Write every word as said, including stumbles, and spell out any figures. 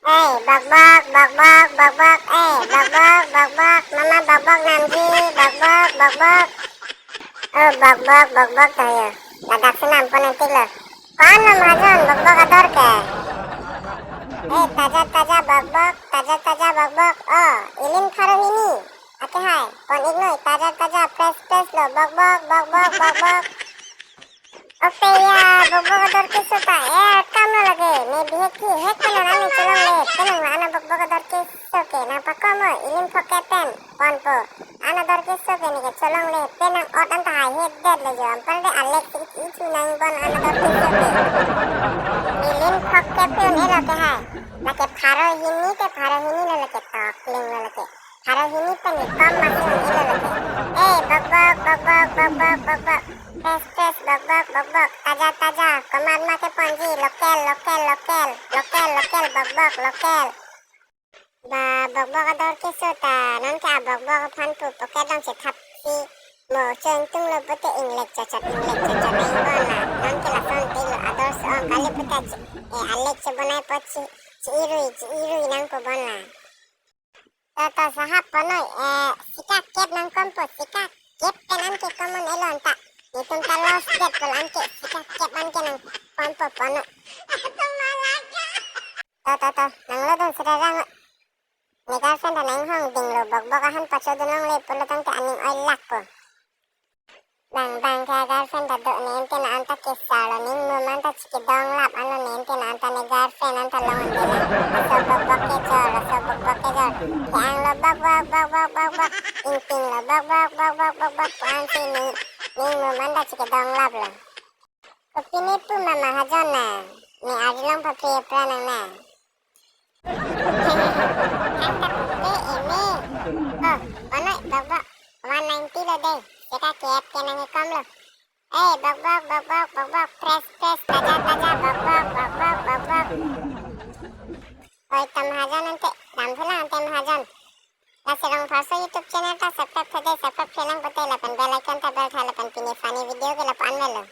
Ei, bokbok, bokbok, bokbok, ei, bokbok, bokbok, mama bokbok namji, bokbok, bokbok. Oh, bokbok, bokbok ta ho. Ladak si nam pon nangtiklo. Ko-an lo mahajon, bokbok ador ke? Eh, taja taja bokbok, taja taja bokbok. Oh, ilim pharo hini. Ake hai, pon-iknoi, taja taja, fresh fresh lo, bokbok, bokbok, bokbok. Ope ya, bokbok ador keso ta, eh, kam lo lake, ne bihek kehek pen an ne cholongle, pen nang la-an bokbok ador keso ke, nangpakom o, ilim phongkep pen ponpo. An ador keso ke neke cholongle, pen nang-ot an ta haihedet lo jo, anparke alek si ichu nang bon an ador keso ke. Ilim phongkep pen elo ke hai, lake pharo hini ke pharo hini lo lake, tokling lo lake. Pharo hini pen ke kom masi un-elo lake. Eh, bokbok, bokbok, bokbok, bokbok. Fresh, fresh, bokbok, bokbok. Taja, taja. Komat ma keponji, local, local, local. Local, local, bokbok, local. Ba, bokbok ador keso ta, non ke abokbok aphan pu pocket along chethap si mo cho ingtunglo pute inglek chachot, inglek chachot ingbon la. Non ke lason tilo, ador so-ong kali pute che-, eh, alek chebonai apot che, che-irui, che-irui nangpo bon la. To, to, sahap ponnoi, eh, sika kep nangkompo, sika kep pen an ke kom un-elo anta. Netum ta lost det pul an ke, sika kep an ke nangkompo ponnoi. To, to, to, nanglo dun sere rang. Ne girlfriend ta nanghong dinglo, bokbok ahan pachodun longle pulo tangte aning oilakpo. Bang bang ke girlfriend ta do, ne ante na anta kesarlo, ning mum anta chikedonglap anlo, ne ante na anta ne girlfriend anta long un-e la. Laso bokbok kejor, laso bokbok kejor. Ke-ang lo bokbok, bokbok, bokbok. Ingting lo bokbok, bokbok, bokbok. Ko-an si ning, ning mum anta chikedonglaplo. Kopine pu ma mahajon na, ne arjulong papri epra nang na. Thangta pupe eme. Oh, ponnoi bokbok. One ninety lo dei. Sika kep ke nangkekomlo. Eh, bokbok, bokbok, bokbok. Fresh, fresh, taja, taja. Bokbok, bokbok, bokbok. Oi, to mahajon ante. Dam phulang ante mahajon. Lasi Rongpharso YouTube channel ta subscribe tha dei, subscribe phelang pute lapen bell icon ta bell tha lapen pini funny video ke lapu-an melo.